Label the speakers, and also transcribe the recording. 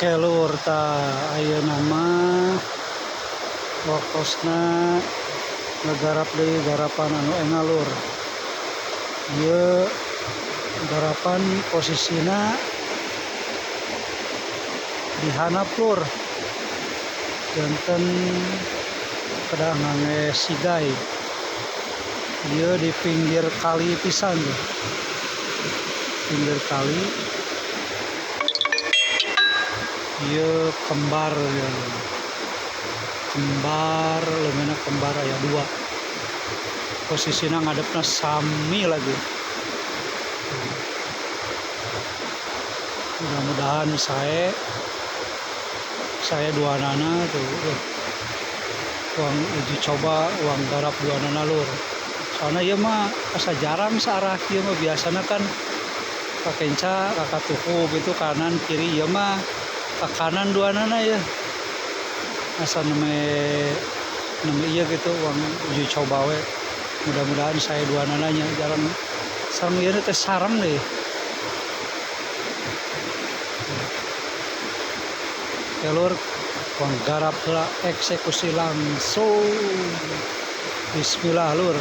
Speaker 1: Oke lur, tah ayeuna mah waktosna ngagarap deui garapan anu engal, lur. Ieu garapan posisina di handap, lur, janten kedah ngangge sigai. Ieu di pinggir kali pisan tuh, pinggir kali. Ieu kembar ya, kembar leungeunna, kembar aya dua, posisina ngadepna sami lagi. Mudah-mudahan sae, sae duanana tuh. Urang uji coba, urang garap duanana, lur, soalnya ieu mah asa jarang searah kieu mah. Biasana kan kakenca kakatuhu gitu, kanan kiri. Ieu mah ke kanan duanana ya, asa nembe nembe ieu gitu. Urang uji coba we, mudah-mudahan sae duanana nya. Jarang sareng ieu teh, sareng deh. Oke lur, urang garap heula, eksekusi langsung. Bismillah, lur.